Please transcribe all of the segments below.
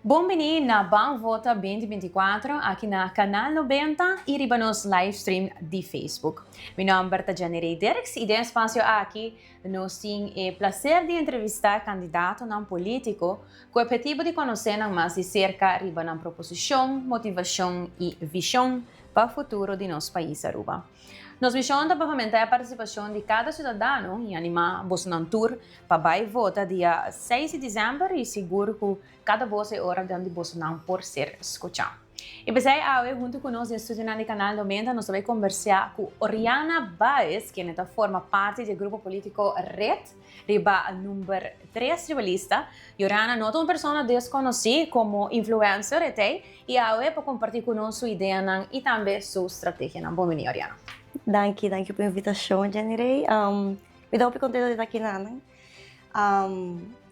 Bon bini na Ban Vota 2024 aki na Canal 90 y riba nos livestream di Facebook. Mi nomber ta Jenny Ray Dirks y den espacio aki nos tin e placer di entrevista candidatonan politico cu e objetivo di conoce nan mas di cerca riba nan proposicion, motivacion y vision pa futuro di nos pais Aruba. Nos mision ta pa fomenta e participacion di cada ciudadano y anima bosonan tur pa bay vota dia 6 di december y sigur cu cada voz e ora di bosonan por ser scucha. Y pesey awe hunto cu nos den studionan di Canal 90 nos ta bay conversa cu Oriana Baez, kende ta forma parti di e grupo politico red riba number 3 riba lista. Y Oriana no ta un persona desconoci como influencer etey y awe pa comparti cu nos su ideanan y tambe su strategianan. Bon bini, Oriana. Danki, danki pa e invitacion, Jenny Ray. Mi ta hopi contento di ta aki nan.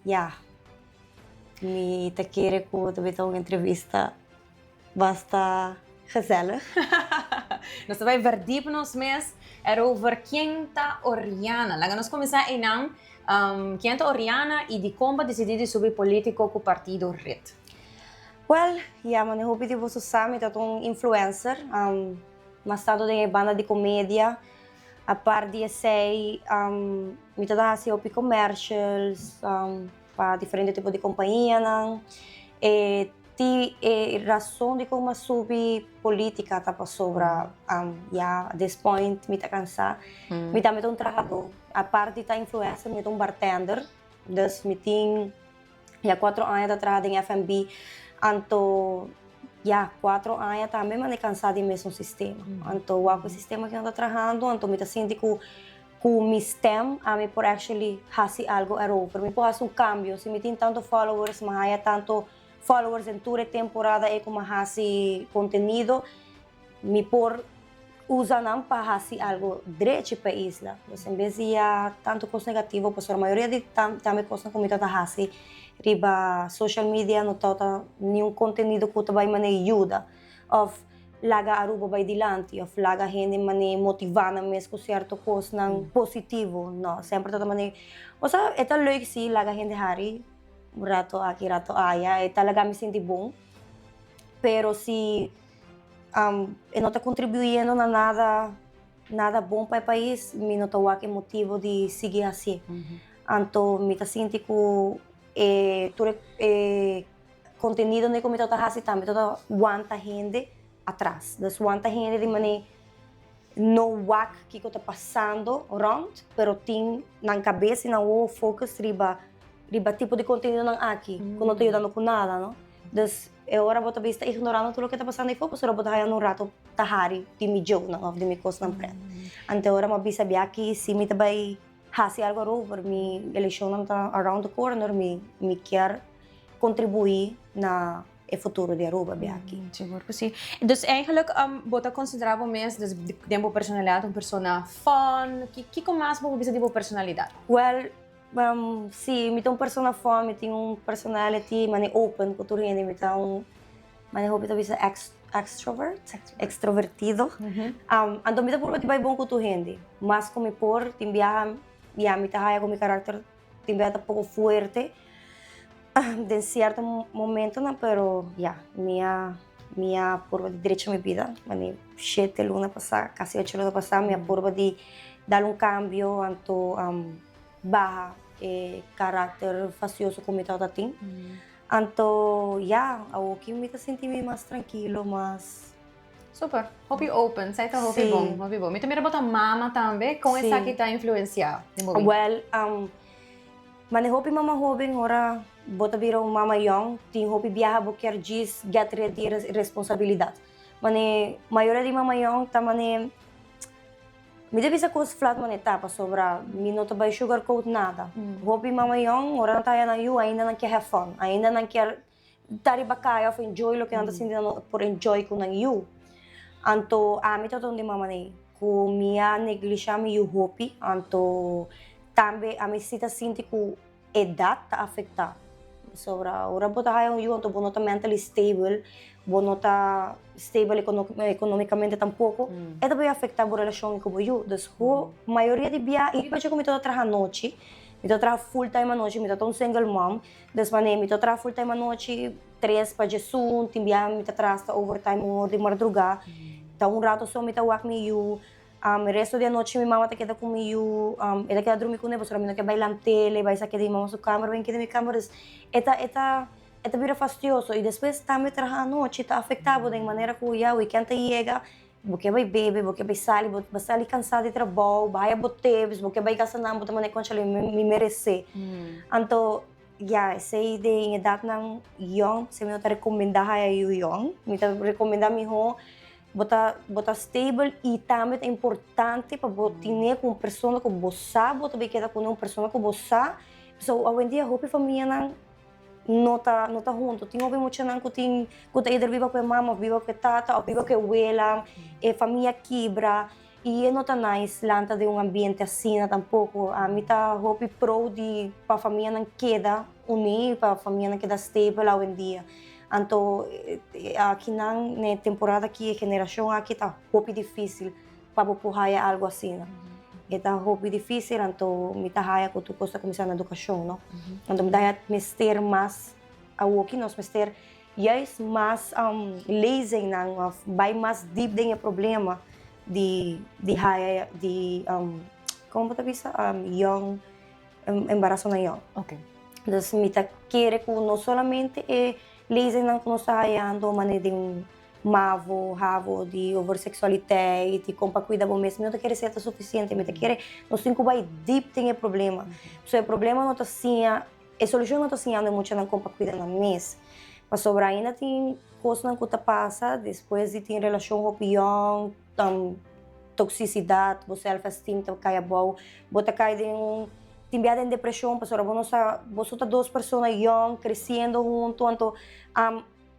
Ya, mi ta kere cu ta bita un entrevista basta gezellig. Nos ta bay verdiep nos mes erover ken ta Oriana. Laga nos cuminsa eynan. Ken ta Oriana y dicon bo a dicidi di subi politico cu partido red? Well, ya, mane hopi di boso sa mi ta un influencer. Mas tanto den e banda di comedia. Apart di esey, mi ta ta haci hopi commercials pa diferente tipo di compañianan. E ti e razon di con mi a subi politica ta pasobra ya at this point mi ta cansa. Mi tambe ta un trahador. Apart di ta influencer mi ta un bartender. Dus mi tin ya cuatro aña ta traha den F&B. Anto ya 4 aña tambe mi a cansa di mesun sistema. Anto wak e sistema cu nan ta trahando, anto mi ta sinti cu mi stem ami por actually haci algo erover. Mi por haci un cambio. Si mi tin tanto followers, mi haya tanto followers den tur e temporada e cu mi haci contenido, mi por usa nan pa haci algo drechi pa e isla. Dus en bes di ya tanto cos negativo, pasobra mayoria di tambe cosnan cu mi ta haci riba social media no ta niun contenido cu ta bay manera yuda of laga Aruba bay dilanti of laga hende manera motiva nan mes cu cierto cosnan positivo. No, semper ta manera, osea, e ta leuk si laga hende hari un rato aki, rato aya, e ta laga mi sinti bon, pero si e no ta contribuyendo na nada, nada bon pa e pais, mi no ta wak e motibo di sigui hacié. Anto mi ta sinti cu e tur e contenido cu mi ta haci tambe ta wanta hende atras. Dus wanta hende di manera no wak kico ta pasando rond, pero tin nan cabes y nan wowo focus riba tipo di contenidonan aki cu no ta yudando cu nada, no? Dus e ora bo ta bisa ignorando tur loke ta pasando afo, pasobra bo ta haya un rato ta hari di mi jokenan of di mi cosnan pret. Anto e ora mi a bisa biaki si mi ta bay haci algo erover, mi eleccionnan ta around the corner, mi kier contribui na e futuro di Aruba biaki. Sigur cu si. Dus eigenlijk bo ta considera bo mes, dus den bo personalidad, un persona fun? Kico mas bo por bisa di bo personalidad? Well, si, mi ta un persona fun, mi tin un personality mane open cu tur hende, mi ta un, mane hopi ta bisa extrovert, extrovertido. Anto mi ta purba di bay bon cu tur hende, mas cu mi por, tin biaha ya mi ta haya cu mi karakter tin biaha ta poco fuerte den cierto momentonan, pero ya, mi a purba di drecha mi bida, mane 7 luna pasa, casi 8 luna pasa, mi a purba di dal un cambio, anto baha e karakter fastidioso cu mi tabata tin. Anto ya, awoki mi ta sinti mi mas trankilo, mas. Super. Hopi open, esey ta hopi bon, hopi bon. Mi ta mira bo ta mama tambe, con esaki ta influencia den bo bida? Well, mane hopi mama hoben, ora bo ta bira un mama young, tin hopi biaha bo kier djis get rid di e responsabilidad. Mane mayoria di mama young ta mane, mi ta bisa cos flat mane ta, pasobra mi no ta bay sugarcoat nada. Hopi mama young, ora nan ta haya nan yu, ainda nan kier have fun, ainda nan kier ta riba kaya of enjoy loke nan ta sinti nan por enjoy ku nan yu. Anto ami ta un di mama nei ku mi a neglisha mi yu hopi, anto tambe ami si ta sinti ku edat ta afekta. Pasobra ora bo ta haya un yu anto bo no ta mentally stable, bo no ta stable economicamente tampoco, e ta bay afekta bo relashon ku bo yu. Dus mayoria di bia, i riba dje ku mi ta traha anochi. Mi ta traha full time anochi, mi ta ta un single mom, dus manera mi ta traha full time anochi, tres pa djesun, tin bia mi ta traha hasta overtime un or di mardugá. Ta un rato so mi ta wak mi yu. E resto di anochi mi mama ta keda ku mi yu, e ta keda drumi kuné pasobra mi no ke bai lant'el, e bai sa keda den mi mama su kamer, bai keda den mi kamer. Dus e ta e ta e ta bira fastioso i despues tambe traha anochi ta afektá bo den manera ku ya wikènt ta yega, bo ke bai bebe, bo ke bai sali, bo bo sali kansá di trabou, bo haya bo tips, bo ke bai gasta nan, bo ta manda konchale mi meresé. Anto ya esei den edatnan yòn, esei mi no ta rekomendá haya yu yòn, mi ta rekomendá mihó Bo ta bo ta stable y tambe ta importante pa bo tine cu un persona cu bo sa bo ta bay keda cune, un persona cu bo sa. Pasobra awendia hopi famianan no ta no ta hunto. Tin hopi muchanan cu tin cu ta either biba cu e mama of biba cu e tata of biba cu e wela, e famia kibra y e no ta nice lanta den un ambiente asina tampoco. Ami ta hopi pro di pa famianan keda uni, pa famianan keda stable awendia. Anto akinan na e temporada aki e generashon aki ta hopi difísil pa bo por haya algu asina. E ta hopi difísil anto mi ta haya ku tur kos ta kuminsá na edukashon no. Anto mi ta haya mester mas awoki nos mester juist mas lezingnan òf bai mas dip den e problema di di haya di komo bo ta bisa yòn embarasonan yòn. Dus mi ta kere ku no solamente e lezingnan ku nos ta hayando manera di un mavo, havo, di over seksualiteit, di kon pa kuida bo mes, mi no ta kere esei ta sufisiente, mi ta kere nos tin ku bai dip den e problema. So e problema no ta siña, e solushon no ta siñando e muchanan kon pa kuida nan mes, pasobra ainda tin kosnan ku ta pasa despues di tin relashon hopi yòn, toksisidat, bo self esteem ta kai abou, bo ta kai den un tin bia den depreshon pasobra bo no sa, boso ta dos persona yòn kresiendo huntu anto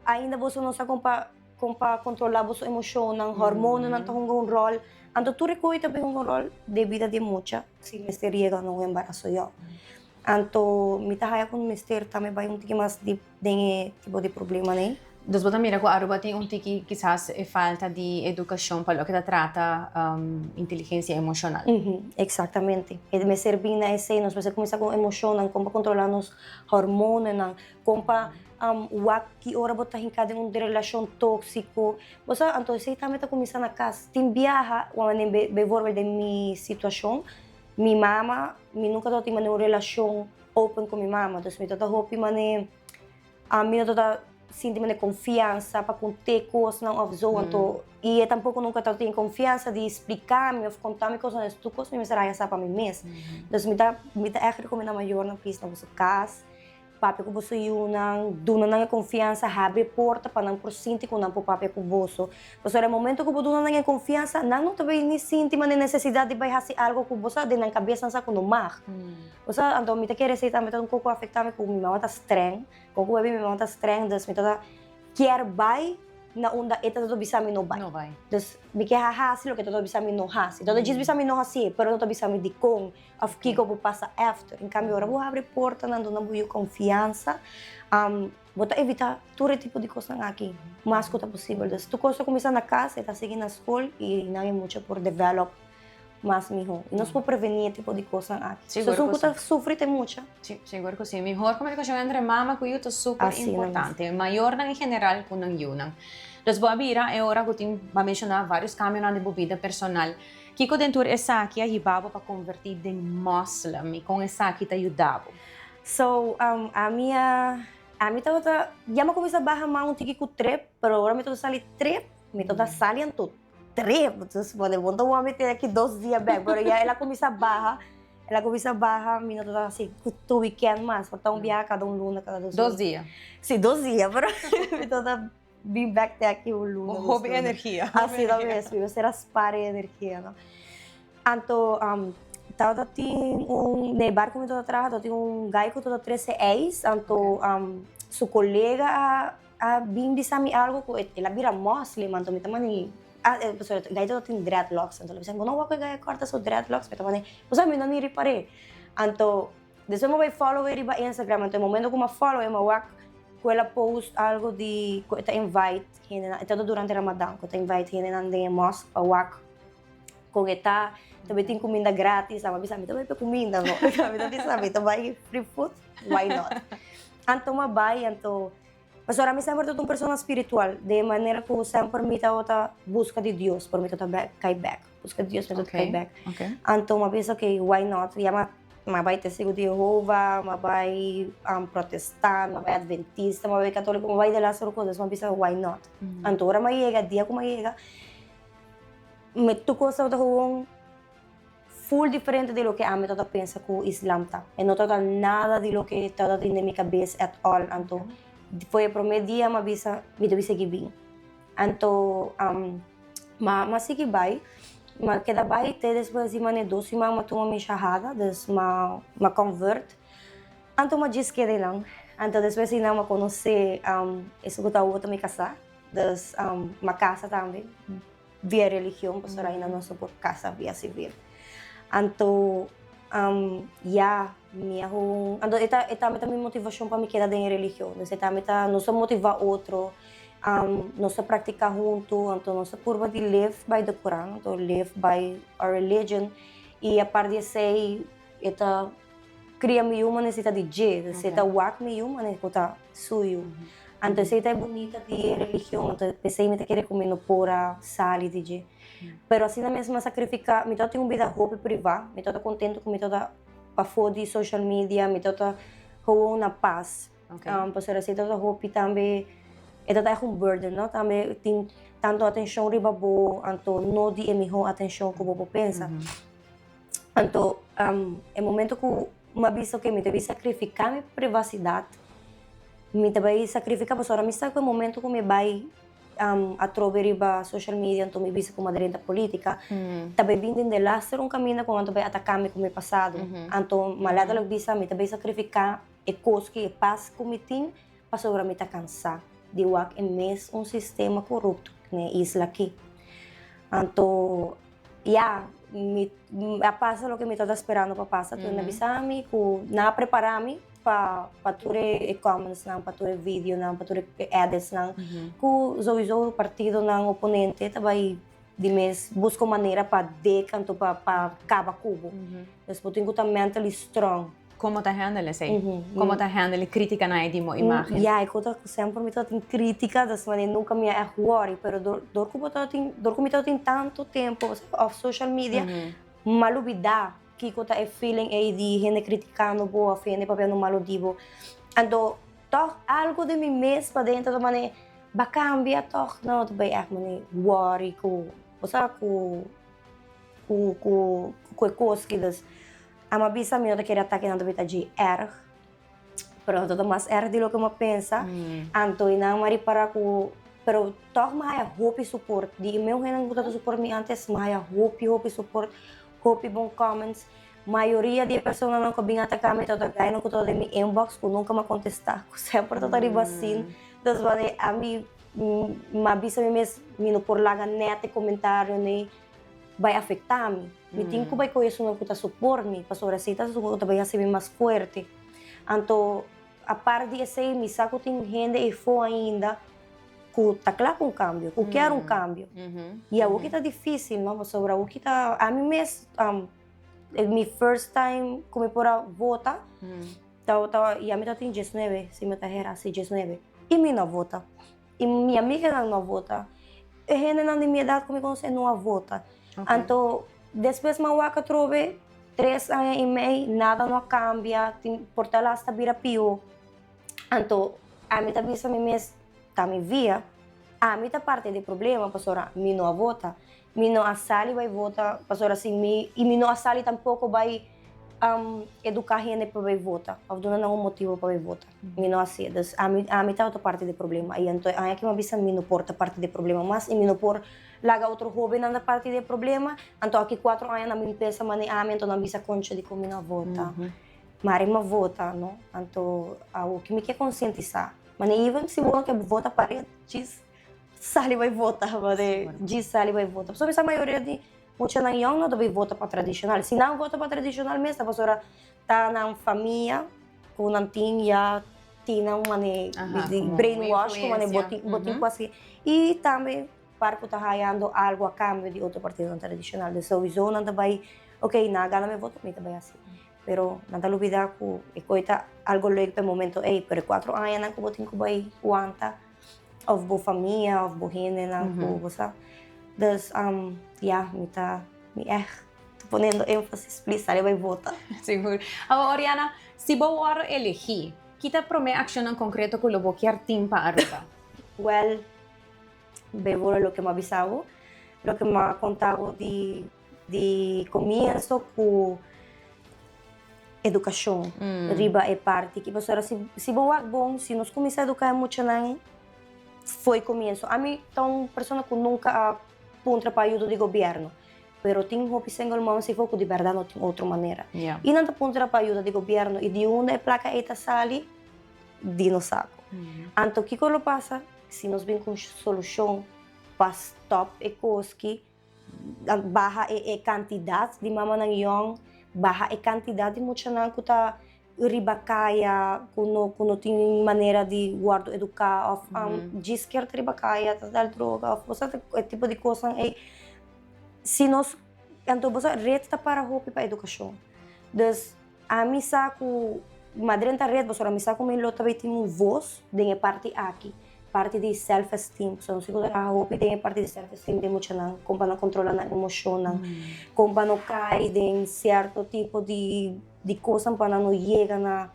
ainda boso no sa kon pa kon pa kontrolá boso emoshonnan, hormonanan ta hunga un ròl, anto tur e kos ta bin hunga un ròl den bida di e mucha si mester yega na un embaraso yòn. Anto mi ta haya ku mester tambe bai un tiki mas dip den e tipo di problemanan ei. Dus bo ta mira ku Aruba tin un tiki kisas e falta di edukashon pa loke ta trata inteligensia emoshonal. Eksaktamente. E mester bin na esei, nos mester kuminsá ku emoshonnan, kon pa kontrolá nos hormonanan, kon pa wak ki ora bo ta hinká den un relashon tóksiko. Bo sa, anto esei tambe ta kuminsá na kas. Tin biaha, wak bijvoorbeeld den mi situashon, Mi mama, mi nunca tabata tin mane un relacion open cu mi mama, dus mi tabata hopi mane, mi no tabata sinti mane confiansa pa cont'é cosnan of zo, anto y e tampoco nunca tabata tin confiansa di splica mi of conta mi cosnan, dus tur cos mi mester haya sa pa mi mes. Dus mi ta mi ta echt recomenda mayornan please na boso cas, Papia ku boso yunan, duna nan e konfiansa, habri e porta pa nan por sinti ku nan por papia ku boso. Pasobra e momento ku bo duna nan e konfiansa, nan no ta bai ni sinti manera nesesidat di bai hasi algu ku bo sa den nan kabes nan sa ku no mag. Bo sa, anto mi ta kere esei tambe ta un koko afektá mi ku mi mama ta streng, kon ku mi mama ta streng, dus mi ta kier bai na unda e ta ta bisa mi no bai. No bai. Dus mi ke hasi loke e ta ta bisa mi no hasi. E ta ta djis bisa mi no hasié, pero e no ta bisa mi dikon. Of kiko bo pasa after. En kambio ora bo habri portanan duna bo yu konfiansa, bo ta evitá tur e tipo di kosnan aki mas ku ta posibel. Dus tur kos ta kuminsá na kas, e ta sigui na skol i nan e mucha por develop mas mihó. I nos por prevení e tipo di kosnan aki. Sigur So esun ku ku ta sufri ta e mucha. Si, sigur ku si. Mihor komunikashon entre mama ku yu ta super Asina mes. importante. Mayornan en general ku nan yunan. Dus bo a bira e ora ku tin, bo a menshoná vários kambionan den bo bida personal. Kiko den tur esaki a hiba bo pa konvertí den mòslem i kon esaki ta yuda bo? So, ami a, ami tabata, ya mi a kuminsá baha man un tiki ku trip, pero ora mi tabata sali trip, mi tabata sali anto trip. Entonces, bo no ta wou mi te aki dos dia bèk, pero ya el a kuminsá baha, el a kuminsá baha, mi no tabata hasi ku tur wikènt mas, por ta un biaha kada un luna, kada dos luna. Dos dia? Si, dos dia, pero mi tabata Bin bek te aki un luna. Un hopi energia. Así ta mes, mi mester a spar e energia, no. Anto, tabata tin un, na e bar ku mi tabata traha, tabata tin un guy ku tabata trese ijs, anto su kolega a a bin bisa mi algo ku el a bira moslim, anto mi ta manda, ah, pasobra e guy tabata tin dreadlocks, anto el a bisa mi, bo no wak ku e guy a kòrta su dreadlocks? Mi ta manda, bo sa mi no ni ripar'é. Anto, Despues mi a bai follow e riba Instagram, anto e momento ku mi a follow e mi a wak ku el a post algo di ku e ta invite hendenan, e tabata durante Ramadan, ku e ta invite hendenan den e mosque pa wak Kon e ta, ta bai tin kuminda gratis, a mi bisa mi ta bai pa kuminda no, mi ta bisa mi ta bai free food, why not? Anto mi a bai, anto, pasobra mi semper ta un persona spiritual, den e manera ku semper mi tabata buska di Dios, pero mi ta kai bek, buska di Dios mi ta kai bek. Anto mi a bisa ok, why not, ya mi a bai Testigo di Jehova, mi a bai protestant, mi a bai adventista, mi a bai katoliko, mi a bai de las otro kos, mi a bisa why not? Anto ora mi a yega, dia ku mi a yega, Mi tur kos tabata gewoon full diferente di loke ami tabata pensa ku Islam ta. E no tabata nada di loke tabata tin den mi kabes at all. Anto for e prome dia mi a bisa mi ta bisa sigui bin. Anto mi a sigui bai, mi a keda bai te despues di mane dos siman mi a tuma mi shahada, dus mi a convert. Anto mi a djis keda einan. Anto despues einan mi a konosé esun ku ta awor ta mi kasá. Dus m'a casa tambe via religion pasobra ainda nos no por casa via civil. Anto ya mi a hun anto e ta e tambe ta mi motivacion pa mi keda den e religion. Dus e tambe ta nos ta motiva otro, nos ta practica hunto, anto nos ta purba di live by the Quran, anto live by our religion y apart di esey e ta Cria mi yu manera si ta di dje, dus e ta wak mi yu manera ku ta su yu. Anto esei ta e bunita di e religion, anto p'esei mi ta kere ku mi no por a sali di dje. Pero asina mes mi a sacrifica, mi tabata tin un bida hopi priva, mi tabata contento ku mi tabata pafó di social media, mi tabata gewoon na pas. Pasobra esei tabata hopi tambe, e tabata ègt un burden, no? Tambe tin tantu atencion riba bo, anto no di e miho atencion ku bo por pensa. Anto e momento ku mi a bisa oke mi ta bai sakrifiká mi privasidat, mi ta bai sakrifiká pasobra mi sa ku e momento ku mi bai atrobe riba social media anto mi bisa ku mi a drenta polítika ta bai bin den delaster un kaminda ku nan ta bai ataká mi ku mi pasado. Anto mi a letterlijk bisa mi ta bai sakrifiká e kos ku e pas ku mi tin pasobra mi ta kansá di wak e mes un sistema korupto na e isla aki. Anto Ya, mi a pasa loke mi tabata sperando pa pasa. Tur nan a bisa mi ku nan a prepara mi pa pa tur e commentsnan, pa tur e videonan, pa tur e editsnan. Ku souiso partidonan oponente ta bai di mes buska un manera pa dek anto pa pa kaba ku bo. Dus bo tin ku ta mentally strong. Kon bo ta handle esei? Kon bo ta handle e kritikanan ei di bo imágen? Ya, e kos ku semper mi tabatin krítika, dus manera nunka mi a ègt wòri, pero dor dor ku bo tabatin, dor ku mi tabatin tantu tempu òf social media, mi a lubidá kiko ta e feeling ei di hende kritikando bo òf hende papiando malu di bo. Anto tòg algu den mi mes paden ta manera bo a kambia tòg? No, ta bai ègt manera wòri ku, bo sa ku ku ku ku e kos ki dus. Amo a bisa mi no ta kere atake nan ta bita dje erg, pero ta mas erg di loke mi a pensa. Anto i nan a ripara ku, pero tòg mi a haya hopi support di e meu hendenan ku tabata support mi antes, mi a haya hopi hopi support, hopi bon comments. Mayoria di e personanan ku a bin ataka mi tabata gainan ku tabata den mi inbox ku nunka mi a kontestá, ku semper tabata riba sin. Dus wanneer ami mi a bisa mi mes mi no por laga nèt e komentario nei. Bai afektá mi. Mi tin ku bai kohe esunnan ku ta soport mi, pasobra esei ta esun ku ta bai hasi mi mas fuerte. Anto, apart di esei, mi sa ku tin hende eifó ainda ku ta kla ku un kambio, ku kier un kambio. I awoki ta difísil, no, pasobra awoki ta, ami mes, mi first time ku mi por a vota, tabata, ya mi tabatin diesnuebe, si mi ta hera, si, diesnuebe, i mi no a vota. I mi amiganan no a vota. E hendenan di mi edat ku mi konosé no a vota. Anto despues mi a wak atrobe, tres aña i mei, nada no a kambia, tin por tal asta bira pió. Anto ami ta bisa mi mes, ta mi via, ami ta parti di problema pasobra mi no a vota. Mi no a sali bai vota pasobra si mi, i mi no a sali tampoko bai eduká hende pa bai vota òf duna nan un motibu pa bai vota. Mi no hasié. Dus ami ami tabata parti di e problema. I anto e aña aki mi a bisa mi no por ta parti di e problema mas i mi no por laga otro hóbennan ta parti di e problema. Anto aki kuatro aña nan bin pensa manera ami anto nan bisa koncha dikon mi no a vota. Mari mi a vota no. Anto awoki mi ke konsientisá. Manera even si bo no ke vota pared djis sali bai vota. Manera djis sali bai vota. Pasobra mi sa mayoria di muchanan yòn no ta bai vota pa tradishonal. Si nan vota pa tradishonal mes ta pasobra ta nan famia. Ku nan tin ya tin nan mane brainwash ku mane bo tin bo tin ku hasi i tambe. Par ku ta hayando algu a kambio di otro partidonan tradishonal. Dus souiso nan ta bai, ok, nan a gana mi voto, mi ta bai hasi. Pero nan ta lubida ku e koi ta algu leuk pa e momento ei, pero e kuatro añanan ku bo tin ku bai wanta, òf bo famia òf bo hendenan ku bo sa. Dus, ya, mi ta, mi ègt ta poniendo énfasis, plis sali bai vota. Sigur. Awor, Oriana, si bo wòrdu elegí, ki ta promé akshonnan konkreto ku lo bo kier tin pa Aruba? Wèl, Bebora loke m'a bisa bo, loke m'a konta bo di di komienso ku edukashon riba e parti ki pasobra si si bo wak bon si nos kuminsá eduká e muchanan fo'i komienso. Ami ta un persona ku nunka a puntra pa ayuda di gobièrnu pero tin hopi single moms i ku di bèrdat no tin otro manera i nan ta puntra pa ayuda di gobièrnu i di unda e plaka ei ta sali? Di nos saku. Anto kiko lo pasa? Si nos bin ku un solushon pa stòp e kos ki, baha e kantidat di mamanan yòn, baha e kantidat di muchanan ku ta riba kaya, ku no ku no tin manera di wòrdu eduká òf djis kier ta riba kaya ta sèl droga òf bo sa e tipo di kosnan ei. Si nos, anto bo sa ret ta para hopi pa edukashon. Dus Ami sa ku madre ta ret pasobra mi sa ku mi lo ta bay tin un vos den e parti aki, parti di self esteem pasobra nos tin ku traha hopi den e parti di self esteem den muchanan kon pa nan kontrola nan emoshonnan, kon pa no kai den sierto tipo di di kosnan pa nan no yega na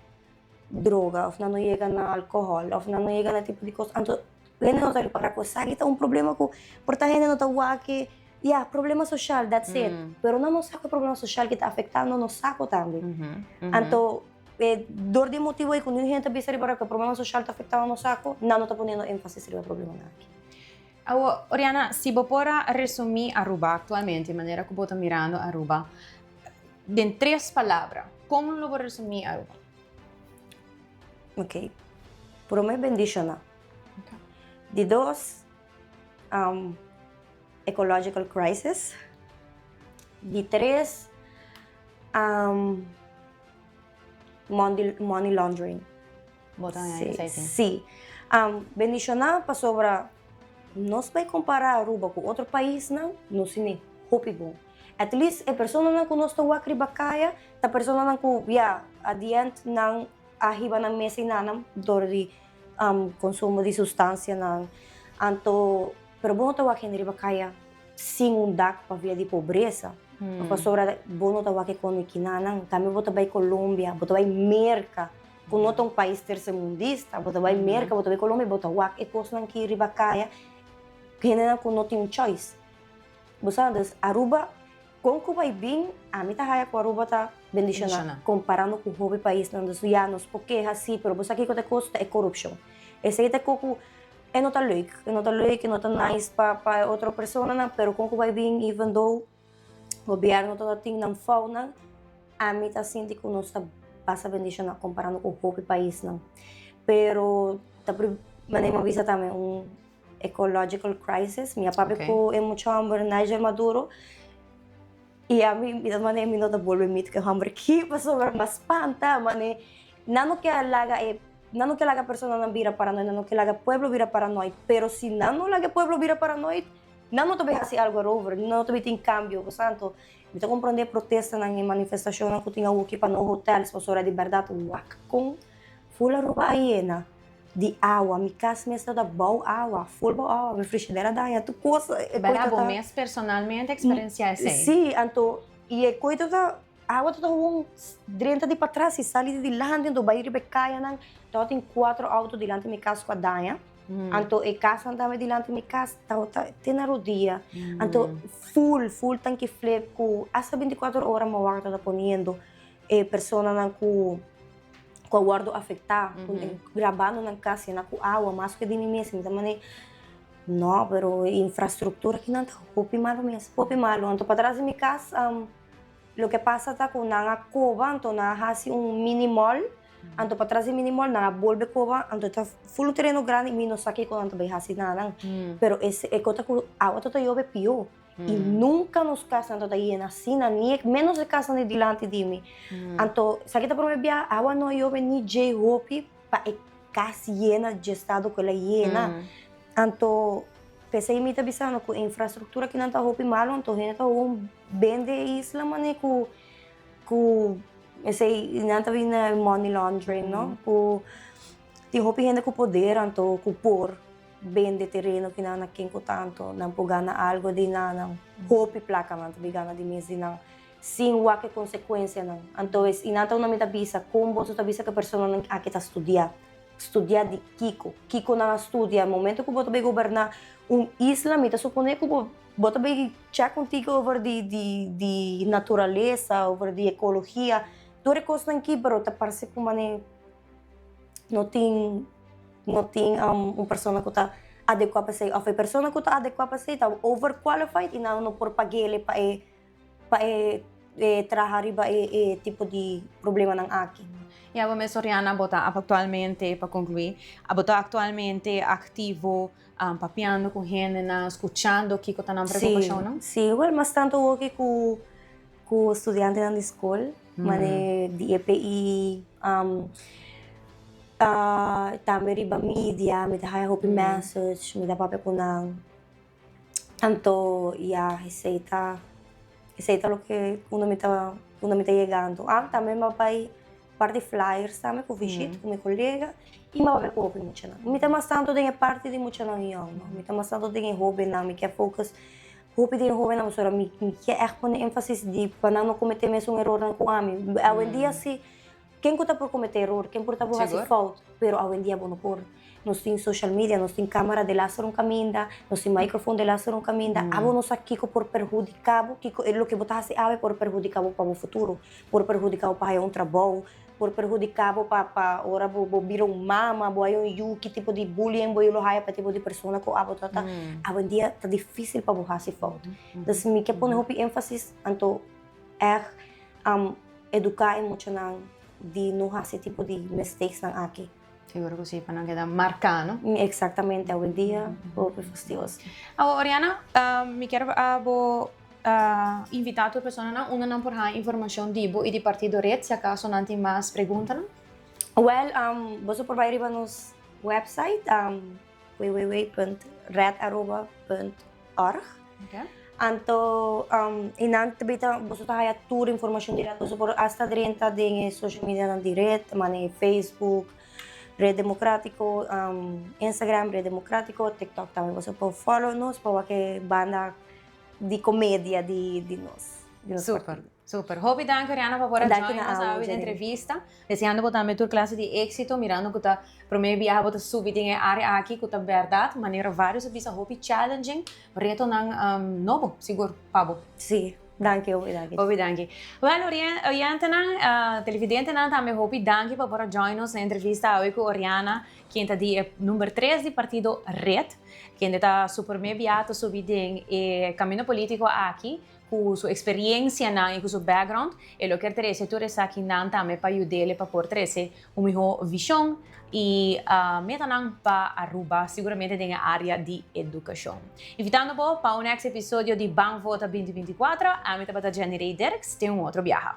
droga òf nan no yega na alkohòl òf nan no yega na tipo di kos. Anto hende no ta ripara ku esaki ta un problema ku por ta hende no ta wak e. Ya, problema social, that's it. Pero nan no sa ku e problema social ki ta afektando nos saku tambe. Anto, e dor di e motibu ei ku niun hende ta bisa riba ku e problema social ta afektando nos saku, nan no ta poniendo énfasis riba e problemanan aki. Awo, Oriana, si bo por a resumí Aruba aktualmente, manera ku bo ta mirando Aruba, den tres palabra, kon lo bo resumí Aruba? Ok. Promé, bendishoná. Di dos, Ecological crisis. Di tres, money laundering. Bo ta haña esei tin? Sí. Bendishoná pasobra nos bai kompará Aruba ku otro paisnan, nos tene hopi bon. At least e personanan ku nos ta wak riba kaya ta personanan ku ya, at the end nan a hiba nan mes enanan dor di konsumo di sustansianan. Anto, pero bo no ta wak hende riba kaya sin un dak pabia di pobresa. Pasobra bo no ta wak e konikinanan. Tambe bo ta bai Colombia, bo ta bai Merka, ku no ta un pais tersermundista. Bo ta bai Merka, bo ta bai Colombia, bo ta wak e kosnan ki riba kaya, hendenan ku no tin un choice. Bo sa, dus Aruba, kon ku bai bin, ami ta haya ku Aruba ta bendishoná komparando ku hopi paisnan. Dus ya, nos por keha si, pero bo sa kiko ta e kos? Ta e korupshon. Esei ta e kos ku e no ta leuk, e no ta leuk, e no ta nice pa pa e otro personanan, pero kon ku bai bin even though gobièrnu ta tin nan founan, ami ta sinti ku nos ta pasa bendishoná komparando ku hopi paisnan. Pero ta manera mi a bisa tambe un ecological crisis, mi a papia ku e mucha hòmber Nigel Maduro i ami mi ta manera mi no ta bolbe meet ku e hòmber aki pasobra mi a spanta manera nan no kier laga e nan no kier laga personanan bira paranoid nan no kier laga pueblo bira paranoid pero si nan no laga e pueblo bira paranoid nan no ta bay hasi algo erover nan no ta bay tin cambio bo sa anto mi ta comprende e protestanan e manifestacionnan ku tin awoki pa no hotels pasobra di berdad wak kon full Aruba a yena. Di awa, mi kas mes ta bou awa, ful bou awa, mi frishidera daña, tur kos. E koe ta. Bo mes personalmente eksperensiá esei? Sí, anto i e koe ta ta, awa ta ta gewoon drenta di patras i sali di dilanti, anto bai riba e kayanan, tabatin kuater outo dilanti mi kas ku a daña, anto e kasnan tambe dilanti mi kas tabata te na rodia, anto ful, ful tanki flip ku asta bintikuater ora mi wak ta ta poniendo e personanan ku. ku a wòrdu afektá, ku grabando nan kas yena ku awa, mas ku e di mi mes, mi ta mane, no, pero e infrastruktura aki nan ta hopi malu mes, hopi malu. Anto patras di mi kas loke a pasa ta ku nan a koba, anto nan a hasi un mini mall, anto patras di mini mall nan a bolbe koba, anto ta ful un tereno grandi, mi no sa kiko nan ta bai hasi na nan, pero e kos ta ku awa ta ta yobe pió. I nunka nos kasnan tabata yena asina, ni e ménos e kasnan di dilanti di mi. Anto, esaki ta promé bia awa no a yobe ni djei hopi pa e kas yena dje estado ku el a yena. Anto, P'esei mi ta bisando ku infrastruktura kinan ta hopi malu, anto hende ta hopi bende e isla mane ku ku esei nan ta bini na money laundering no, ku tin hopi hende ku poder anto ku por bende tereno kinan na ken ku tanto nan por gana algo di nan, nan hopi plaka nan ta bin gana di mes di nan sin wak e konsekuensianan. Anto es i nan ta unda mi ta bisa kon boso ta bisa ku e personanan aki ta studia. Studia di kiko? Kiko nan a studia? Momento ku bo ta bai goberná un isla mi ta suponé ku bo bo ta bai check un tiki over di di di naturalesa, over di ekologia, tur e kosnan aki pero ta parse ku manera no tin no tin un persona ku ta adekuá pa esei òf e persona ku ta adekuá pa esei ta overqualified i nan no por pag'é pa e pa e traha riba e tipo di problemanan aki. Ya bo mes Oriana bo ta aktualmente, pa konkluí, bo ta aktualmente aktivo papiando ku hendenan, skuchando kiko ta nan preokupashonnan? Sí, wèl mas tantu hopi ku ku studiantenan di skol, manera di EPI, tambe riba media mi ta haya hopi message, mi ta papia ku nan. Anto ya esei ta esei ta loke unda mi ta unda mi ta yegando. Ah tambe mi a bai parti flyers tambe ku vishit ku mi kolega i mi a bai ku hopi muchanan. Mi ta mas tantu den e parti di muchanan yòn no, mi ta mas tantu den e hóbennan, mi ke focus hopi den e hóbennan pasobra mi mi ke ègt pone énfasis di pa nan no kometé mesun erornan ku ami. Awendia si Ken ku ta por kometé eror, ken por ta por hasi fout, pero awendia bo no por. Nos tin social media, nos tin kamera delaster un kaminda, nos tin microfoon delaster un kaminda, abo no sa kiko por perhudiká bo, kiko e loke bo ta hasi awe por perhudiká bo pa bo futuro, por perhudiká bo pa haya un trabou, por perhudiká bo pa pa ora bo bo bira un mama, bo haya un yu, ki tipo di bullying bo lo haya pa tipo di persona ku abo ta ta. Awendia ta difísil pa bo hasi fout. Dus mi ke pone hopi énfasis anto ègt. Eduká e muchanan di no hasi e tipo di mistakesnan aki. Seguro ku si, pa nan keda marká, no? Eksaktamente, awendia hopi fastioso. Awor Oriana, mi kier bo invitá tur personanan unda nan por haña informashon di bo i di Partido Red si akaso nan tin mas preguntanan. Wèl, boso por bai riba nos wèpsait www.redaruba.org. Anto y nan ta bita boso ta haya tur informacion di red, boso por hasta drenta den e social medianan di red, manera Facebook, Red Democratico, Instagram Red Democratico, TikTok tambe boso por follow nos pa wak e banda di comedia di nos. Super. Super. Hopi danki Oriana pa por a join nos awe den entrevista. Deseando bo tambe tur clase di exito, mirando cu ta prome biaha bo ta subi den e area aki cu ta berdad manera varios a bisa hopi challenging, retonan nobo sigur pa bo. Si, danki hopi danki. Hopi danki. Wel oyentenan, televidentenan tambe hopi danki pa por a join nos na entrevista awe cu Oriana ken ta di e number tres di partido Red, kende ta su prome biaha ta subi den e camino politico aki. Ku su eksperiencianan i ku su background, e lo kier trese tur esakinan tambe pa yud'el pa por trese un mihó vishon i metanan pa Aruba, siguramente den e área di edukashon. Invitando bo pa un next episodio di Ban Vota 2024, ami tabata Jenny Rey Dirks, te un otro biaha.